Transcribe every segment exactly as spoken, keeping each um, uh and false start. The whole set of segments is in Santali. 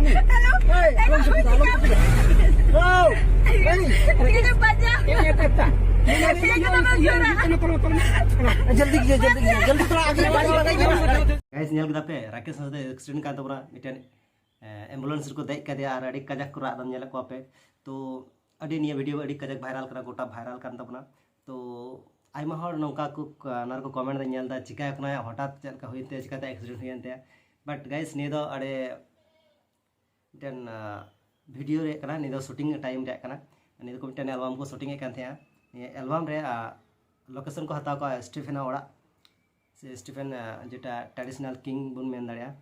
ᱦᱮᱞᱳ᱾ ᱮᱭ, ᱟᱞᱚᱢ ᱪᱟᱯᱤᱫᱟ, ᱟᱞᱚᱢ ᱪᱟᱯᱤᱫᱟ᱾ ᱳ, ᱮᱭ᱾ ᱛᱤᱨᱮ ᱵᱟᱡᱟᱣ? ᱮᱭ, ᱮᱭ, ᱮᱭ, ᱮᱭ᱾ ᱛᱤᱨᱮ ᱠᱟᱱᱟ ᱵᱟᱡᱟᱣ? ᱪᱚᱞᱚ, ᱪᱚᱞᱚ, ᱪᱚᱞᱚ᱾ ᱡᱚᱞᱫᱤ ᱠᱤᱡᱤᱭᱮ, ᱡᱚᱞᱫᱤ ᱠᱤᱡᱤᱭᱮ, ᱡᱚᱞᱫᱤ ᱛᱷᱚᱲᱟ ᱟᱜᱮ ᱵᱟᱲᱟᱭ ᱵᱟᱲᱟᱭ ᱜᱮ᱾ ᱜᱟᱭᱥ, ᱧᱮᱞ ᱠᱮᱫᱟ ᱯᱮ, ᱨᱟᱠᱮᱥ ᱥᱟᱶᱛᱮ ᱮᱠᱥᱤᱰᱮᱱᱴ ᱠᱟᱱ ᱛᱟᱵᱚᱱᱟ᱾ ᱢᱤᱫᱴᱮᱱ, ᱮ, ᱮᱢᱵᱩᱞᱮᱱᱥ ᱨᱮᱠᱚ ᱫᱮᱡ ᱠᱟᱫᱮᱭᱟ ᱟᱨ ᱟᱹᱰᱤ ᱠᱟᱡᱟᱠ ᱠᱚ ᱨᱟᱜ ᱮᱫᱟ, ᱧᱮᱞᱮᱫ ᱠᱚᱣᱟ ᱯᱮ᱾ ᱛᱚ ᱟᱹᱰᱤ, ᱱᱤᱭᱟᱹ ᱵᱷᱤᱰᱤᱭᱳ ᱟᱹᱰᱤ ᱠᱟᱡᱟᱠ ᱵᱷᱟᱭᱨᱟᱞ ᱠᱟᱱᱟ, ᱜᱚᱴᱟ ᱵᱷᱟᱭᱨᱟᱞ ᱠᱟᱱ ᱛᱟᱵᱚᱱᱟ᱾ ᱛᱚ ᱟᱭᱢᱟ ᱦᱚᱲ ᱱᱚᱝᱠᱟ ᱠᱚ, ᱚᱱᱟ ᱨᱮᱠᱚ ᱠᱚᱢᱮᱱᱴ ᱫᱟ, ᱧᱮᱞ ᱫᱟ ᱪᱤᱠᱟ ᱠᱟᱱᱟᱭ, ᱦᱚᱴᱟᱛ ᱪᱮᱫ ᱞᱮᱠᱟ ᱦᱩᱭᱮᱱ ᱛᱟᱭᱟ, ᱪᱤᱠᱟᱛᱮ ᱮᱠᱥᱤᱰᱮᱱᱴ ᱦᱩᱭᱮᱱ ᱛᱟᱭᱟ᱾ ᱵᱟᱴ ᱜᱟᱭᱥ, ᱱᱤᱭᱟᱹ ᱫᱚ ᱟᱹᱰᱤ ᱢᱤᱫᱴᱮᱱ, ᱟ, ᱵᱷᱤᱰᱤᱭᱳ ᱨᱮᱭᱟᱜ ᱠᱟᱱᱟ, ᱱᱤᱭᱟᱹ ᱫᱚ ᱥᱩᱴᱤᱝ ᱴᱟᱭᱤᱢ ᱨᱮᱭᱟᱜ ᱠᱟᱱᱟ᱾ ᱱᱤᱭᱟᱹ ᱫᱚ ᱢᱤᱫᱴᱮᱱ ᱮᱞᱵᱟᱢ ᱠᱚ ᱥᱩᱴᱤᱝ ᱮᱫ ᱠᱟᱱ ᱛᱟᱦᱮᱸᱜᱼᱟ᱾ ᱱᱤᱭᱟᱹ ᱮᱞᱵᱟᱢ ᱨᱮ, ᱟ, ᱞᱳᱠᱮᱥᱚᱱ ᱠᱚ ᱦᱟᱛᱟᱣ ᱠᱟᱜᱼᱟ ᱥᱴᱤᱯᱷᱮᱱᱟᱜ ᱚᱲᱟᱜ, ᱥᱮ ᱥᱴᱤᱯᱷᱮᱱ, ᱟ, ᱡᱮᱴᱟ ᱴᱨᱟᱰᱤᱥᱚᱱᱟᱞ ᱠᱤᱝ ᱵᱚᱱ ᱢᱮᱱ ᱫᱟᱲᱮᱭᱟᱜᱼᱟ᱾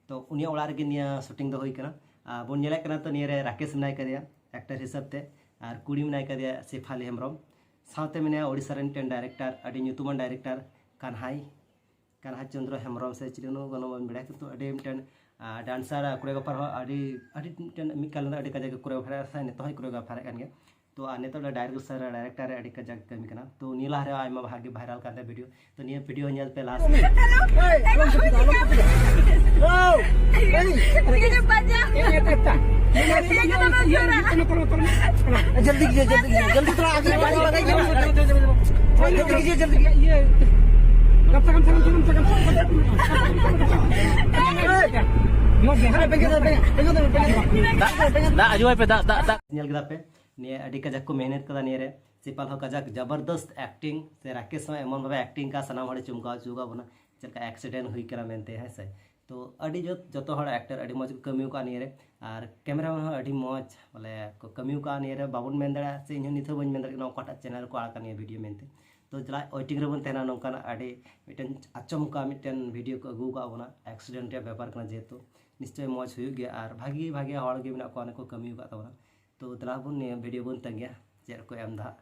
ᱛᱚ ᱩᱱᱤᱭᱟᱜ ᱚᱲᱟᱜ ᱨᱮᱜᱮ ᱱᱤᱭᱟᱹ ᱥᱩᱴᱤᱝ ᱫᱚ ᱦᱩᱭ ᱠᱟᱱᱟ᱾ ᱟᱨ ᱵᱚᱱ ᱧᱮᱞᱮᱫ ᱠᱟᱱᱟ, ᱛᱚ ᱱᱤᱭᱟᱹ ᱨᱮ ᱨᱟᱠᱮᱥ ᱢᱮᱱᱟᱭ ᱠᱟᱫᱮᱭᱟ ᱮᱠᱴᱟᱨ ᱦᱤᱥᱟᱹᱵ ᱛᱮ, ᱟᱨ ᱠᱩᱲᱤ ᱢᱮᱱᱟᱭ ᱠᱟᱫᱮᱭᱟ ᱥᱮᱯᱷᱟᱞᱤ ᱦᱮᱢᱵᱨᱚᱢ, ᱥᱟᱶᱛᱮ ᱢᱮᱱᱟᱭᱟ ᱳᱰᱤᱥᱟ ᱨᱮᱱ ᱢᱤᱫᱴᱮᱱ ᱰᱟᱭᱨᱮᱠᱴᱟᱨ, ᱟᱹᱰᱤ ᱧᱩᱛᱩᱢᱟᱱ ᱰᱟᱭᱨᱮᱠᱴᱟᱨ ᱠᱟᱱᱦᱟᱭ, ᱠᱟᱱᱦᱟᱭ ᱪᱚᱸᱫᱽᱨᱚ ᱦᱮᱢᱵᱨᱚᱢ ᱥᱮ ᱪᱤᱞᱤ, ᱩᱱᱟᱹᱜ ᱜᱟᱱ ᱵᱟᱹᱧ ᱵᱟᱲᱟᱭᱟ, ᱠᱤᱱᱛᱩ ᱟᱹᱰᱤ ᱢᱤᱫᱴᱮᱱ, ᱟ, ᱰᱟᱱᱥᱟᱨ ᱟᱨ ᱠᱳᱨᱤᱭᱳᱜᱨᱟᱯᱷᱟᱨ ᱦᱚᱸ ᱟᱹᱰᱤ, ᱟᱹᱰᱤ ᱢᱤᱫᱴᱮᱱ, ᱢᱤᱫ ᱠᱟᱞ ᱨᱮ ᱟᱹᱰᱤ ᱠᱟᱡᱟᱠ ᱜᱮ ᱠᱳᱨᱤᱭᱳᱜᱨᱟᱯᱷᱟᱨ ᱥᱮ ᱱᱤᱛᱚᱜ ᱦᱚᱸᱭ ᱠᱳᱨᱤᱭᱳᱜᱨᱟᱯᱷᱟᱨᱮᱫ ᱠᱟᱱ ᱜᱮᱭᱟ᱾ ᱛᱚ ᱟᱨ ᱱᱤᱛᱚᱜ ᱫᱚ ᱰᱟᱭᱨᱮᱠᱴᱚᱨ ᱥᱮ ᱰᱟᱭᱨᱮᱠᱴᱟᱨ ᱨᱮ ᱟᱹᱰᱤ ᱠᱟᱡᱟᱠ ᱠᱟᱹᱢᱤ ᱠᱟᱱᱟ᱾ ᱛᱚ ᱱᱤᱭᱟᱹ ᱞᱟᱦᱟ ᱨᱮ ᱟᱭᱢᱟ ᱵᱷᱟᱜᱮ ᱵᱷᱟᱭᱨᱟᱞ ᱠᱟᱱ ᱛᱟᱭᱟ ᱵᱷᱤᱰᱤᱭᱳ᱾ ᱛᱚ ᱱᱤᱭᱟᱹ ᱵᱷᱤᱰᱤᱭᱳ ᱧᱮᱞ ᱯᱮ ᱞᱟᱥᱴ᱾ ᱦᱮᱞᱳ᱾ ᱮᱭ, ᱟᱞᱚᱢ ᱪᱟᱯᱤᱫᱟ, ᱟᱞᱚᱢ ᱪᱟᱯᱤᱫᱟ᱾ ᱳ, ᱮᱭ᱾ ᱛᱤᱨᱮ ᱵᱟᱡᱟᱣ? ᱮᱭ, ᱮᱭ, ᱮᱭ, ᱮᱭ᱾ ᱛᱤᱨᱮ ᱠᱟᱱᱟ ᱵᱟᱡᱟᱣ? ᱪᱚᱞᱚ, ᱪᱚᱞᱚ, ᱪᱚᱞᱚ᱾ ᱡᱚᱞᱫᱤ ᱠᱤᱡᱤᱭᱮ, ᱡᱚᱞᱫᱤ ᱠᱤᱡᱤᱭᱮ, ᱡᱚᱞᱫᱤ ᱛᱷᱚᱲᱟ ᱟᱜᱮ ᱵᱟᱲᱟᱭ ᱵᱟᱲᱟᱭ ᱜᱮ᱾ ᱡᱚᱞᱫᱤ ᱠᱤᱡᱤᱭᱮ, ᱡᱚᱞᱫᱤ ᱠᱤᱡᱤᱭᱮ᱾ ᱮᱭ, ᱜᱟᱯᱟ ᱠᱟᱱ ᱛᱟᱦᱮᱱ, ᱛᱟᱦᱮᱱ, ᱛᱟᱦᱮᱱ, ᱛᱟᱦᱮᱱ, ᱛᱟᱦᱮᱱ᱾ ᱮᱭ᱾ ᱱᱚᱣᱟ ᱵᱮᱸᱜᱟᱲ, ᱵᱮᱸᱜᱟᱲ, ᱵᱮᱸᱜᱟᱲ, ᱵᱮᱸᱜᱟᱲ᱾ ᱫᱟᱜ, ᱫᱟᱜ, ᱟᱡᱚ ᱟᱭ ᱯᱮ, ᱫᱟᱜ, ᱫᱟᱜ, ᱫᱟᱜ᱾ ᱧᱮᱞ ᱠᱮᱫᱟ ᱯᱮ? ᱱᱤᱭᱟᱹ ᱟᱹᱰᱤ ᱠᱟᱡᱟᱠ ᱠᱚ ᱢᱮᱦᱱᱚᱛ ᱠᱟᱫᱟ ᱱᱤᱭᱟᱹ ᱨᱮ᱾ ᱥᱮᱯᱷᱟᱞ ᱦᱚᱸ ᱠᱟᱡᱟᱠ ᱡᱚᱵᱚᱨᱫᱚᱥᱛ ᱮᱠᱴᱤᱝ, ᱥᱮ ᱨᱟᱠᱮᱥ ᱦᱚᱸ ᱮᱢᱚᱱ ᱵᱷᱟᱵᱮ ᱮᱠᱴᱤᱝ ᱠᱟᱜᱼᱟ, ᱥᱟᱱᱟᱢ ᱦᱚᱲᱮ ᱪᱚᱢᱠᱟᱣ ᱦᱚᱪᱚ ᱠᱟᱜ ᱵᱚᱱᱟ, ᱪᱮᱫ ᱞᱮᱠᱟ ᱮᱠᱥᱤᱰᱮᱱᱴ ᱦᱩᱭ ᱠᱟᱱᱟ ᱢᱮᱱᱛᱮ, ᱦᱮᱸ ᱥᱮ᱾ ᱛᱚ ᱟᱹᱰᱤ ᱡᱚᱛ, ᱡᱚᱛᱚ ᱦᱚᱲ ᱮᱠᱴᱟᱨ ᱟᱹᱰᱤ ᱢᱚᱡᱽ ᱠᱚ ᱠᱟᱹᱢᱤ ᱠᱟᱜᱼᱟ ᱱᱤᱭᱟᱹ ᱨᱮ, ᱟᱨ ᱠᱮᱢᱮᱨᱟ ᱢᱮᱱ ᱦᱚᱸ ᱟᱹᱰᱤ ᱢᱚᱡᱽ ᱵᱚᱞᱮ ᱠᱚ ᱠᱟᱹᱢᱤ ᱠᱟᱜᱼᱟ ᱱᱤᱭᱟᱹ ᱨᱮ᱾ ᱵᱟᱵᱚᱱ ᱢᱮᱱ ᱫᱟᱲᱮᱭᱟᱜᱼᱟ, ᱥᱮ ᱤᱧ ᱦᱚᱸ ᱱᱤᱛ ᱦᱚᱸ ᱵᱟᱹᱧ ᱢᱮᱱ ᱫᱟᱲᱮᱭᱟᱜ ᱠᱟᱱᱟ ᱚᱠᱟᱴᱟᱜ ᱪᱮᱱᱮᱞ ᱨᱮᱠᱚ ᱟᱲᱟᱜᱟ ᱱᱤᱭᱟᱹ ᱵᱷᱤᱰᱤᱭᱳ ᱢᱮᱱᱛᱮ᱾ ᱛᱚ ᱡᱟᱞᱟ ᱳᱭᱮᱴᱤᱝ ᱨᱮᱵᱚᱱ ᱛᱟᱦᱮᱱᱟ, ᱱᱚᱝᱠᱟᱱᱟᱜ ᱟᱹᱰᱤ ᱢᱤᱫᱴᱮᱱ ᱟᱪᱚᱢᱠᱟ ᱢᱤᱫᱴᱮᱱ ᱵᱷᱤᱰᱤᱭᱳ ᱠᱚ ᱟᱹᱜᱩ ᱠᱟᱜ ᱵᱚᱱᱟ, ᱮᱠᱥᱤᱰᱮᱱᱴ ᱨᱮᱭᱟᱜ ᱵᱮᱯᱟᱨ ᱠᱟᱱᱟ ᱡᱮᱦᱮᱛᱩ, ᱱᱤᱥᱪᱚᱭ ᱢᱚᱡᱽ ᱦᱩᱭᱩᱜ ᱜᱮᱭᱟ ᱟᱨ ᱵᱷᱟᱜᱮ ᱵᱷᱟᱜᱮ ᱦᱚᱲ ᱜᱮ ᱢᱮᱱᱟᱜ ᱠᱚᱣᱟ ᱚᱱᱮ ᱠᱚ ᱠᱟᱹᱢᱤ ᱟᱠᱟᱫ ᱛᱟᱵᱚᱱᱟ᱾ ᱛᱚ ᱫᱮᱞᱟ ᱵᱚᱱ ᱱᱤᱭᱟᱹ ᱵᱷᱤᱰᱤᱭᱳ ᱵᱚᱱ ᱛᱟᱸᱜᱤᱭᱟ ᱪᱮᱫ ᱠᱚ ᱮᱢ ᱫᱟ ᱦᱟᱸᱜ᱾